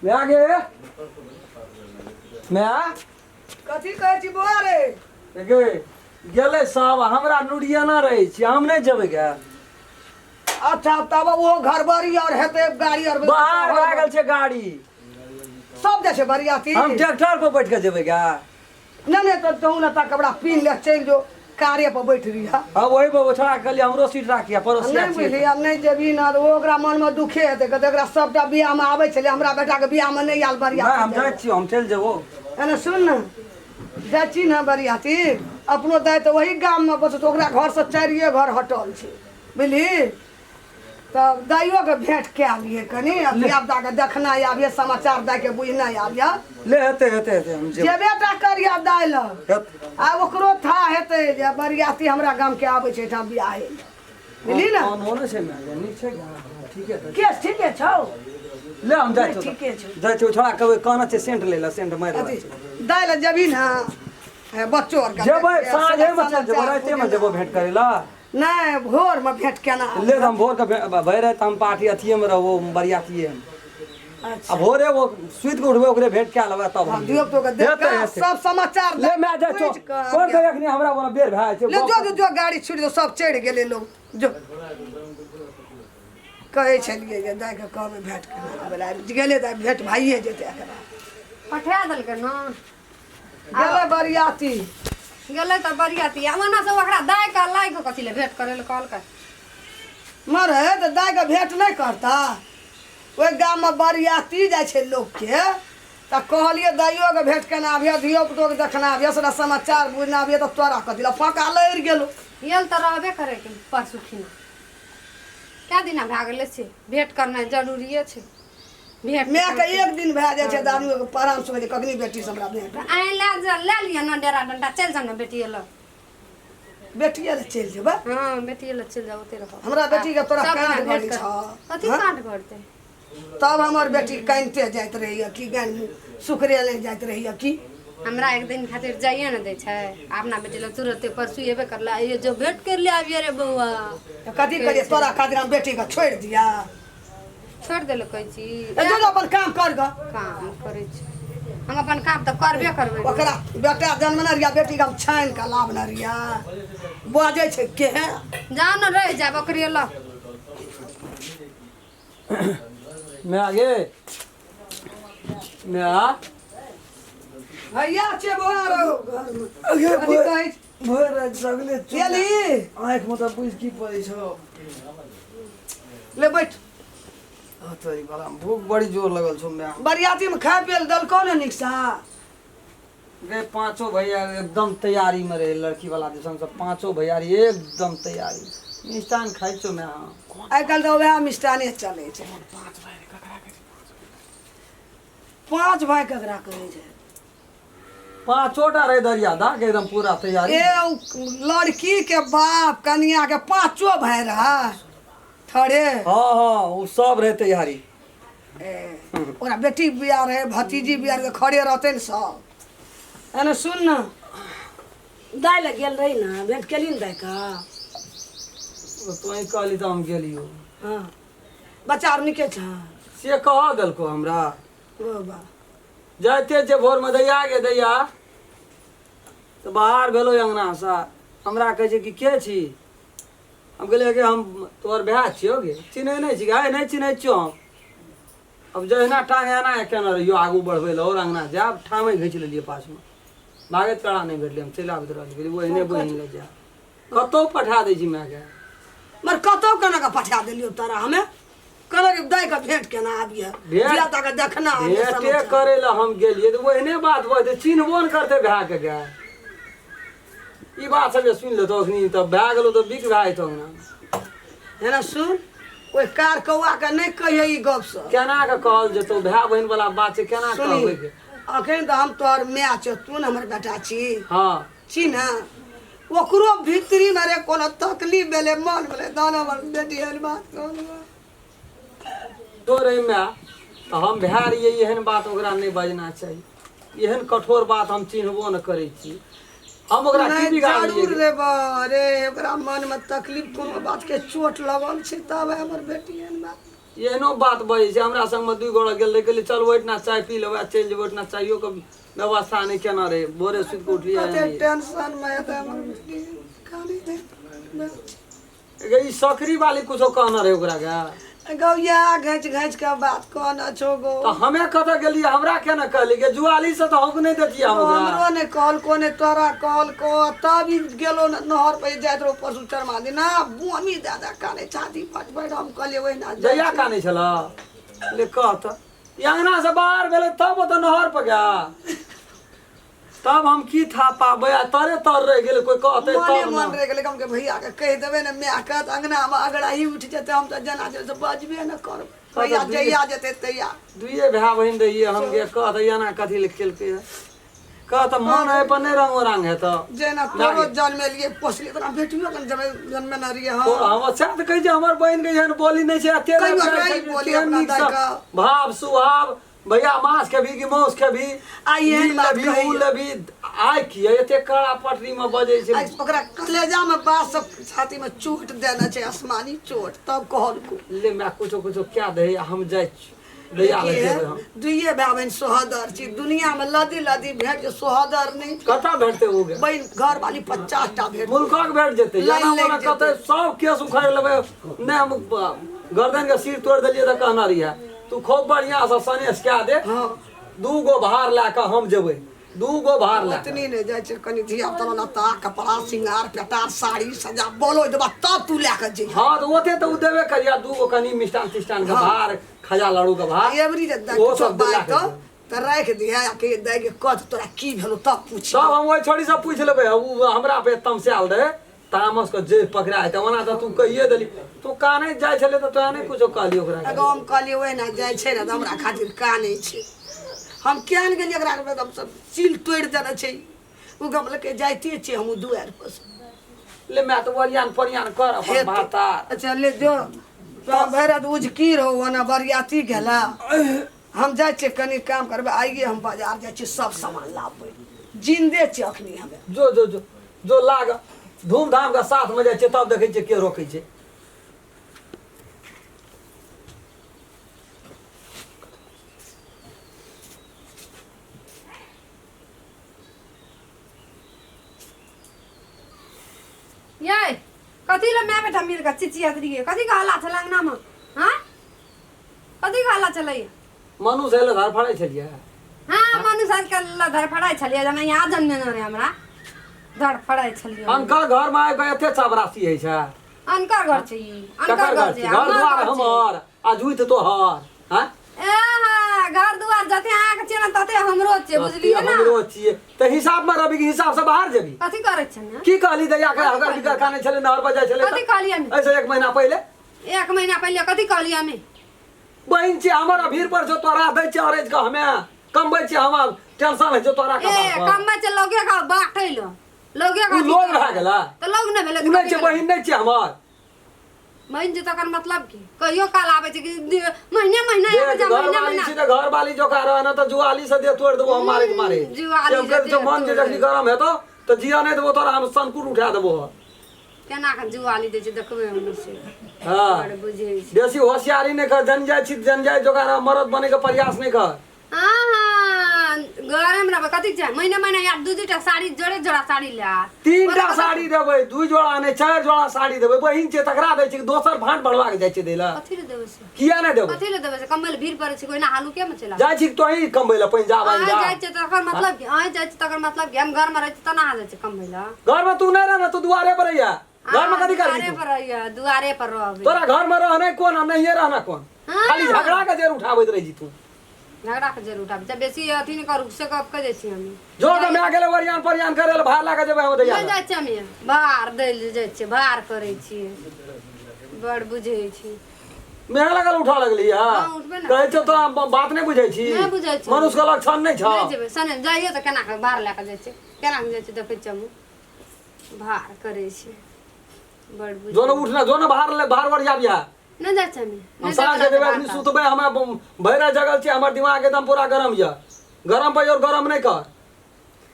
माय गे माय। कथी कहै छी बौआ रे? गे गेलै सब, हमरा नुरियाना रहै छी, हम नहि जेबै गे। अच्छा तब ओहो घरबड़ी और हेतै गाड़ी और बाहर भए गेल छै गाड़ी। सब जाइ छै बरियाती। हम ट्रैक्टर पर बैठ के जेबै गे। नहि नहि, तब तहूँ लत्ता कपड़ा पीन ले चलि जो, कारे पर बैठ रही। हाँ वही पर छोड़ा कहलियै हमरो सीट राखिया पड़ोसिया। नहि बुझली, आब नहि जेबही ने तऽ ओकरा मनमे दुखे हेतै, कहतै एकरा सबटा बियाहमे आबै छलै, हमरा बेटाके बियाहमे नहि आयल बरियाती। नहि हम जाइ छियौ, हम चलि जेबो। एने सुन ने, जाइ छी ने बरियाती, अपनो दाइ तऽ ओही गाममे बसै छै, ओकरा घरसँ चारिए घर हटल छै, बुझली? तब दाइयोके भेंट कए लियै कनि, आ धियापुताके देखनाइ आबियै, समाचार दाइके बुझनाइ आबियै। ले हेतै हेतै हेतै, हम जेबै। जेबे टा करियै दाइ लग। हेतै। आ ओकरो था हेतै जे बरियाती हमरा गामके आबै छै एहिठाम बियाहे लए, बुझली ने? ओनो नहि छै माय, नीक छै गे, ठीके तऽ। केस ठीके छौ। ले हम जाइ छियौ। ठीके छौ। जाइ छियौ, छोड़ा कहबै कहना छै सेंट लै लए, सेंट मारि अथी देलक। दाइ लग जेबही ने, हे बच्चो आरके जेबै देखबै, साँझेमे चलि जेबै, समाचार रातिमे बुझेबै। जेबो भेंट करै लए। नहि, भोरमे भेंट केना? ले हम भोर के भरि राति हम पार्टी अथिएमे रहबो, बरियातिएमे। अच्छा आ भोरे वो सुति के उठबै, ओकरे भेंट कए लेबै तब हम। धियो पुतो के देख हेतै, कऽ हेतै। सब समाचार ले माय जाइ छौ। बुझि कऽ कोन के एखनी हमरा ओना बेर भए जाइ छै। ले जो जो जो, गाड़ी छुटि जो, सब चढ़ि गेलै लोग। जो कहै छलियै जे दाइके कहबै भेंट केना आबै लए, गेलै दाइ भेंट भइए जेतै एकरा। पठा देलकै ने। गेलै बरियाती। गेलै तऽ बरियाती, आ ओना से ओकरा दाइ के लाइ के कथी ले भेंट करै लए कहलकै? मरे तऽ दाइके भेंट नहि करता? ओहि गाममे बरियाती जाइ छै लोकके, तऽ कहलियै दाइयोके भेंट केना आबिहे, धियो पुतोके देखना आबिहे, सबटा समाचार बुझना आबिहे, तऽ तोरा कथी लए फँका लड़ि गेलौ। गेल तऽ रहबे करै के परसू खिना, कए दिना भए गेलै से भेंट करनाइ जरूरिए छै। भेंट मायके एक दिन भए जाइ छै, तऽ आदमी आराम से होइ छै, कखनी बेटी से हमरा भेंट। आइ लए जा, लए लिअ ने डेरा डंटा, चलि जाउ ने बेटी लग। बेटिए लए चलि जेबै। हँ, बेटिए लग चलि जाउ, ओते रहब। हमरा बेटीके तोरा सब दिना काँट भेंट गड़ै कर- छौ। कथी हँ? काँट गड़तै? तब हमर बेटी कानिते जाइत रहैए कि गानि सुखरे नहि जाइत रहैए कि हमरा एक दिन खातिर जाइए ने दै छै अपना बेटी लग, तुरते परसू एबे करला, आइए जो भेंट कर ले आबिए रे बौआ। तऽ कथी करियै, तोरा खातिर हम बेटीके छोड़ि दिया? छोड़ि देलक कहै छी। ए जो जो, अपन काम कर ग। काम करै छी हम, अपन काम तऽ करबे करबै। ओकरा बेटा जन्मने रहिया, बेटीके हम छानि कऽ लाबने रहिया, बजै छै केहन। जाउ ने, रहि जायब ओकरे लग। माय गे माय। भैया छै बौआ रहो घरमे। अगे। कथी कहै छी? भरि राति जगले। गेली। आँखिमे तऽ बुझि की पड़ै छौ। ले बैठ। तोरी बड़ा भूख बड़ी जोर लगल छौ माय। बरियातीमे खाय पियै लए देलकौ ने नीकसँ? गे पाँचो भैया एकदम तैयारी में रहे, लड़की वाला दिसन से पाँचो भैयारी एकदम तैयारी, मिष्ठान खाइ छौ माय? आइ काल्हि तऽ वएह मिष्ठाने चलै छै। पाँच भाय ककरा कहै छै? पाँचो टा रहे दरिया दा के एकदम पूरा तैयारी। ए उ लड़की के बाप कनिया के पाँचो भाय रहा थोड़े। हाँ हाँ, वो सब रहे तैयारी। ए, ओकरा बेटी बियाह रहे, भतीजी बियाह रहे, खड़े रहते ने सब। एने सुन ने, दाइ लग गेल रही ने, भेंट केली ने दाइके? तोही कहली तऽ हम गेलियो। हाँ, बच्चा आर नीके छ? से कह देलको हमरा। ओ बा जाइते जे भोरमे दैया गे दैया तऽ बाहर भेलो अङ्गनासँ, हमरा कहै छै कि के छी? हम कहलियै कि हम तोहर भाय छियौ गे, चिन्है नहि छी? आइ नहि चिन्है छियौ हम। अब जहिना टांग एना केने रहियो आगू बढ़बै लए और अङ्गना जायब, ठामे घीच लेलियै, पाछूमे भागैत कड़ा नहि भेटलै, हम चलि आबैत रहलियै। कहलियै ओहिने बहिन लए जायब, कतहु पठा दै छी मायके। मगर कतहु केना कऽ पठा देलियौ तोरा? हमे कहलक दाइके भेंट केना आबिहे, भेंट- धिया के देखना आबिहे। भेंटे समाचार। करै लए हम गेलियै तऽ ओहने बात बजतै, चिन्हबो ने करतै भायके गाय। ई बात सब जे सुनि लेतौ अखनी तऽ भए गेलौ तऽ बिक भए जेतौ अंगना। हेना सुन, ओहि कार कौआ के नहि कहिए ई गप सब। केना के कहल जेतौ? भाय बहिन वाला बात छै, केना सुनी कहबै के? अखन तऽ हम तोहर माय छौ, तू ने हमर बेटा छी। हाँ। छी ने, ओकरो भीतरी मे रे कोनो तकलीफ भेलै, मन भेलै, तहन हमर बेटी एहन बात कहलकै। तो रे माय, तऽ हम भए रहियै, एहन बात ओकरा नहि बजना चाही, एहन कठोर बात। हम चिन्हबो नहि करै छी, हम ओकरा की नहि बिगाड़लियै? जरूर रे बा रे, ओकरा मन मे तकलीफ कोनो बात के चोट लगल छै, तब हमर बेटी एहन बात। एहनो बात बजै छै। हमरा संगमे 2 गोरा गेल रहै, कहलियै चल ओहिठिना चाय पी लेबै आ चलि जेबै, ओहिठिना चाइयोके व्यवस्था नहि केने रहै, भोरे सुति कऽ उठलियै। कते टेंशन मे हेतै हमर बेटी, कानै छै। गे, ई सकरी वाली कुछो कहने रहै ओकरा के? गौया घैच घैच के बात कहने छौ गो। तऽ हमे कतऽ गेलियै, हमरा केना कहली गे? जुआली से तऽ हौक नहि देतियै हम ओकरा। हमरो नहि कहलको, नहि तोरा कहलको। तब ई गेलो न नहर पर जाइत रहो परसू चरमा दिना, बोमी दादा काने छाती फट फट। हम कहलियै ओहिना जाइ जहिया छी। कानै छल ले कह तऽ ई अंगना से बाहर भेलै तब ओतऽ नहर पर गया, तब हम की था पाबै आ तरे तर रहि गेलै, कोइ कहतै मने तब मन ने। रहि गेलै, हम के भैया के कहि देबै ने माय के तऽ अंगना मे अगड़ाही उठि जेतै। हम तऽ जेना जे से बजबे ने करबै, भैया जहिया जेतै तहिया। दुइए भाय बहिन रहियै हम गे, कह तऽ एना कथी लए केलकै हँ? कह तऽ मन एहि पर नहि रंगो रंग हेतौ। जेना तोरो जन्मेलियै पोसलियै तेना बेटियो के जन्मेने रहियै हम। हम सएह तऽ कहै छी, हमर बहिन के एहन बोली नहि छै, एते कहियो प्यार नहि छै, बोली तेहन अपना नीक दाइ सँ के। भाव सुभाव, भैया माछ खेबही कि माउस खेबही, आ एहन ई बात लेबही उ कहैया। लेबही, आइ किया एते कड़ा पटरी में बजै छै? आइ ओकरा कलेजा में बात सब छाती में चोट देने छै, आसमानी चोट, तब कहलको। ले माय, कुछो कुछो क्या दे, हम जाइ छी भैया लग जेबै हम। दुइये भाय बहिन सोहदर छी, दुनिया में लदी लदी भेट जे सोहदर नहीं। कतऽ भेटतै ओ गे? बहिन घर वाली 50 टा भेट मुल्कक भेट जेतै। लाइन एना लागि ओना जेतै। कतै सब केस उखाड़ि लेबै। नहि हम गर्दन के सिर तोड़ि देलियै तऽ कहने रहियै तू खूब बढ़िआँ से सनेस कए दे। हाँ। 2 गो भार लए कऽ हम जेबै, 2 गो भार लए कऽ। ओतनी नहि जाइ छै, कनि धिया पुता लत्ता कपड़ा सिंगार पेटार साड़ी सजा बोलो देबा तब तू लए कऽ जइहे। हाँ तऽ ओते तऽ ओ देबे करिया, 2 गो कनि मिष्टान तिष्टान के भार, खजा लाड़ू के भार। एवरी जे ओहो किछो सब देला बाजि के छै। तऽ राखि दिहे आ के दाइ के कह तोरा की भेलो तब पूछ। सब हम ओहि छोड़ी से पूछि लेबै। ओ हमरा पे तमसायल रहै, तामस के जे पकड़ा हेतै। ओना तऽ तू कहिए देली, तू कानै जाइ छलै तऽ तोरा नहि कुछो कहली ओकरा? एगो हम कहलियै ओहिना जाइ छै ने तऽ हमरा खातिर कानै छै। हम किया ने गेलियै एकरा एकदम सब सील तोड़ि देने छै। ओ गमलकै जाइते छियै हम दुआरि पर से। ले माय, तऽ ओरियान परियान कर अपन हेतै। भात तार। अच्छा ले जो, तोरा भरि रात उझकी रहो ओना बरियाती गेला। हम जाइ छियै कनि काम करबै, आइए हम बाजार जाइ छियै सब सामान लाबबै। जिन्दे छियै अखनी हमे। जो जो जो जो लाग, धूमधाम के साथ में जाइ छियै तब देखै छियै के रोकै छै। यै कथी लए माय बेटा मिल कऽ चिचियात रहियै? कथी के हल्ला छलै अंगनामे? हाँ, कथी के हल्ला छलै? मनुष्य एलै धरफड़ै छलियै। हाँ, मनुष्य के धरफड़ाइ छलियै, जेना यहाँ जन्मेने रहै हमरा धरफड़ाइ छलियै। अनकर घर में आबि कऽ एते चबरासी होइ छै? अनकर घर छै ई, अनकर ककर घर घर छै छै? घर हमर दुआर घर छै। हमर आ जुइत तोहर। हाँ ए हाँ, घर दुआर जते अहाँके छियै ने तते हमरो छियै, बुझलियै ने? हमरो छियै तऽ हिसाब में रवि के हिसाब से बाहर जेबी। कथी करै छै ने? की कहली दैया के? हगर बिगर काने छलै, नहर पर जाइ छलै। कथी कहलियै हमे? ऐसे 1 महीना पहिले। 1 महीना पहिले कथी कहलियै हमे? बहिन छियै हमर, अभीर पर छौ तोरा दै छियै अरैज कऽ, हमे कमबै छियै, हमर टेंशन होइ छौ तोरा ए कपार पर। कमबै छै लोगे के बाँटै लए, लोगे के उ लोग भए गेलै। तऽ लोग नहि भेलै उ तऽ नहि कथी छै भेलै? बहिन नहि छियै हमर? बहिन छै तकर मतलब की? कहियो काल आबै छै कि महीने महीने आबै देख छै घर महीने वाली महीना। छी तऽ घर वाली जोका रह, न तऽ जुआली से देह तोड़ि देबो हम मारैत मारैत। जुआली हम से कहै छियौ, देह मन जे तोड़ि जखनी देबो। गरम हेतौ तऽ जिया नहि देबो तोरा, हम सनकुट उठा देबो। केना कऽ जुआली दै छै देखबै हम से। हाँ बड़ बुझै छै। बेसी होशियारी नहि कर, जन जाइ छी जन जाइ जोका रह, मरद बने के प्रयास नहि कर। हाँ हाँ, घरेमे रहबै कथी छै? महीने महीने यार 2 2 टा साड़ी, जोड़े जोड़ा साड़ी ले आ। 3 टा साड़ी देबै, 2 जोड़ा नहि 4 जोड़ा साड़ी देबै। बहिन छै तकरा दै छै, दोसर भाँट भरवा के जाइ छै दै लए। कथी ले देबै से? किया नहि देबै? कथी ले देबै से? कमबै लए भीड़ पड़ै छै, कोइना हालुके मे चलि आबै। जाइ छी तोही कमबै लए पंजाब आनि अहाँ जा। जाइ छियै तकर मतलब की? अहाँ जाइ छियै तकर मतलब की? हम घरमे रहै छी तहन अहाँ जाइ छियै कमबै लए? घर में तू नहि रह ने, तू दुआरे पर रहिया। घर में कथी करबी दुआरे तू? पर रहिया, दुआरे पर रहबै। तोरा घर में रहना कोन आ नहिये रहना कोन? हाँ। खाली झगड़ा के जड़ उठाबैत रहै छी तू। झगड़ा के जरूर उठाबै छै, बेसी अथी नहि करू से गप कहि दै छी हम। जो तऽ माय गेलै ओरियान परियान करे लए, भार लए कऽ जेबै हम दैया नहि लए। जाइ छियै हम, भार दै लए जाइ छियै, भार करै छियै, बड़ बुझै छी। मेहा लगल उठऽ लगली। हाँ, उठबै ने। कहै छौ तोरा बात नहि बुझै छी? नहि बुझै छी। मनुष्य के लक्षण नहि छौ। नहि जेबै सने जाइयो तऽ केना कऽ भार लए कऽ जाइ छै, केना कऽ जाइ छै देखै छियै हमहूँ। भार करै छियै, बड़ बुझै। जो ने उठना, जो ने बाहर ले, बाहर बढ़ जाबिया। नहि जाइ छियै हम। हम नहि साँझ के जेबै जेबै, अखनी सुतबै। हमे भरि राति जगल छी, हमर दिमाग एकदम पूरा गरम यऽ। गरम पर और गरम नहि कर।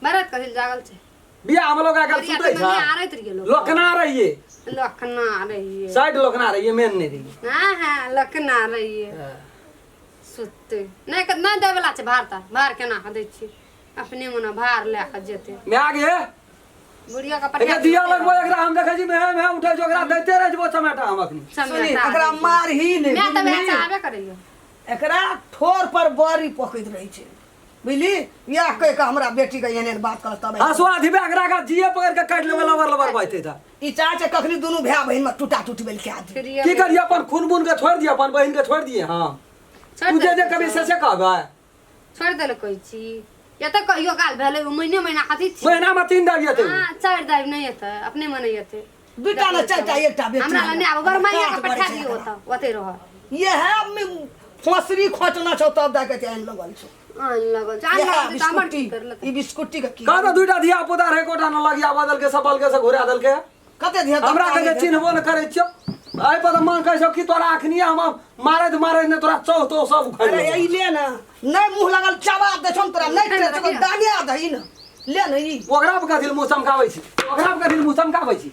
भरि राति कथी लए जागल छै? बियाह हम लोग आइ काल्हि सुतै छै? आरैत रहियै लोक। लोकना रहियै। लखना रहिए। साइड लोकना रहिए, मेन नहीं रहिए। हाँ हाँ, लखना रहिए। सुतते नहीं, नहीं दै वाला छै भार तार, भार केना कऽ दै छियै? अपने मने भार लए कऽ जेतै। मैं गे बुढ़िया के एकरा पठा दिया लगबो, एकरा हम देखै छी मेहे मेहे उठै छै, ओकरा दैते रहै छै चमेटा हम अखनी। सुनी, एकरा मारही नहि। मैं तऽ बुझली? वएह चाहबे करैया। एकरा ठोर पर बड़ी पकड़ि रहै छै, बुझली? इएह कहि कऽ हमरा बेटीके एहन एहन बात करत तब हँसुआ धिबे एकरा का जिए पकड़ के काटि लेबै, लबर लबर बजतै तऽ। ई चाहै छै कखनी दुनू भाय बहिनमे टूटा टूटी बेल कए दी। फ्रीए की करिए, अपन खून बुन के छोड़ि दिए, अपन बहिन के छोड़ि दिए? हाँ, छोड़ि तू जे जे देलकै। कभी से कहबै। छोड़ि देलकै कहै छी, एतऽ कहियो काल भेलै, ओ महीने महीना कथी छी। महीना में 3 दाबी एतै। हाँ, 4 दाबी नहि एतै, अपने मने एतै। दूटा ने चारिटा, एकटा बेटी। हमरा लग नहि आबो, बड़ माइया के काट पठा बड़ै छै दियौ। एकरा। ओतऽ ओतै रहत। इएह फसरी खोचना छौ तब दए के आनि लगल छौ। आन लगल छै, आन इएह लगल छै तऽ हमर बिस्कुटी की करलकै? ई बिस्कुटी के की? कह तऽ 2टा धिया पुता रहै, एकोटा न लगिया बदल के सब बलके से घुरा देलकै। कते धिया हमरा के जे चिन्हबो न करै छियौ, एहि पर तऽ मन कहै छौ कि तोरा अखनी हम मारैत मारैत ने तोरा चौ तो सब उखाड़ि अरे लेबौ। ई ले ने, नहि मुँह लगल चबा दै छौ तोरा, नहि टेर दाने दही ने, ले ने ई। ओकरा पर कथी लए मुँह चमकाबै छी? ओकरा पर कथी लए मुँह चमकाबै छी?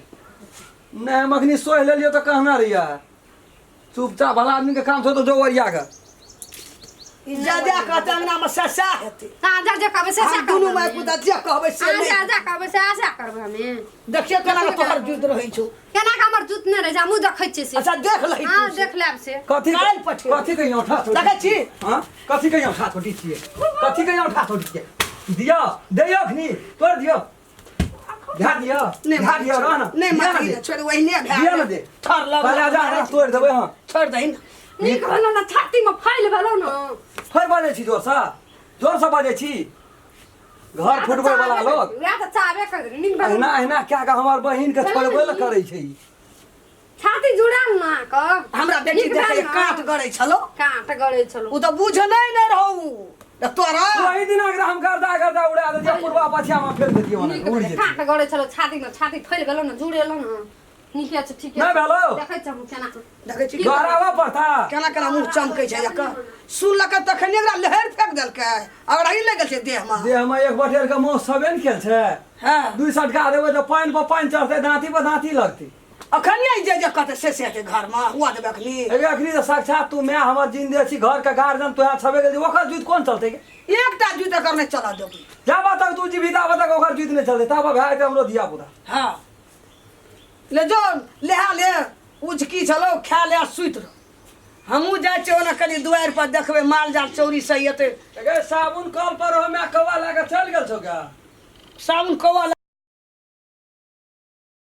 नहि, हम अखनी सोहि लेलियौ तऽ कहने रहियै चुपचाप, भला आदमी के काम छौ तऽ जो ओरिया के। ई जा जा कहते अंगना में से सएह हेतै। अहाँ जा जे कहबै से हम सएह दुनू करबै। माय पुता जे कहबै से अहाँ नहि। जा जा कहबै से सएह करबै हमे। देखियौ केना के तोहर जुत रहै छौ। केना के हमर जूत नहि रहै छै? हमहूँ देखै छियै से। अच्छा, देख लही हाँ तू से। देख लेब से। कथी काल्हि पठेबै। कथी के औंठा छोटी? देखै छी? हाँ, कथी के औंठा छोटी छियै? कथी के औंठा छोटी छियै? दियौ, दियौ अखनी तोड़ दियौ, ध्या दियौ। नहि ध्या दियौ, रह न। नहि दिअ न मारी दे। छोड़, ओहिने भए दिअ न दे। ठर लग। पहले जा, हमरा तोड़ देबै। हाँ, छोड़ दही ने। नीक भेलौ ने, छातीमे फैल भेलौ ने। फेर बजै छी जोरसँ, जोरसँ बजै छी, घर फुटबै वाला लोग। वएह तऽ चाहबे कर, नीक भेलौ। अहिना अहिना कए कऽ हमर बहिन के छोड़बै लए करै छै ई। छाती जुड़ल ने अहाँके। हमरा बेटी नीक देखै भेल ने? काट गड़ै छलो। काँट गड़ै छलो। ओ तऽ बुझ नहि ने रहौ तऽ तोरा ओहि दिन एकरा हम गर्दा गर्दा उड़ा देतियै, पूर्वा पछिया में फेर देतियै, ओना नीक उड़ि भेलै, जेतियै। काँट गड़ै छलो छातीमे, छाती फैल गेलो ने, जुड़ेलो ने, नीके छै, ठीके नहि छै। भेलौ? देखै छी हम केना। देखै छी दोहराबऽ पड़ता। केना केना मुँह चमकै छै एकर। सुनलकै तखने एकरा लहरि फेंक देलकै, अगड़ाही लागि गेल छै देहमे। देह में एक बटेर के मौस छबे ने केल छै। हँ। 2 सटका देबै तऽ पानि पर पानि चढ़तै, दाँती पर दाँती लगतै। अखन जे जे कहतै से से हेतै घरमे, हुआ देबै अखनी। एगे अखनी तऽ साक्षात तू my हमर जिन्दे छी, घर के गार्जियन तोहे छबे गेल, ओकर जुत कोन चलतै गे? एकटा जुत एकर नहि चलऽ देबै। जाबा तक तू जीबी ताबा तक ओकर जुत नहि चलतै, ताबा भए जेतै हमरो धिया पुता। हँ, ले जो, लेहा ले, उझकी छलौ, खा ले आ सुति रह। हमहूँ जाइ छियै ओना कनि दुआरि पर देखबै माल जाल चौरी सही हेतै। एगे साबुन कल पर हो, my कौआ लए कऽ चलि गेल छौ गे। साबुन कौआ।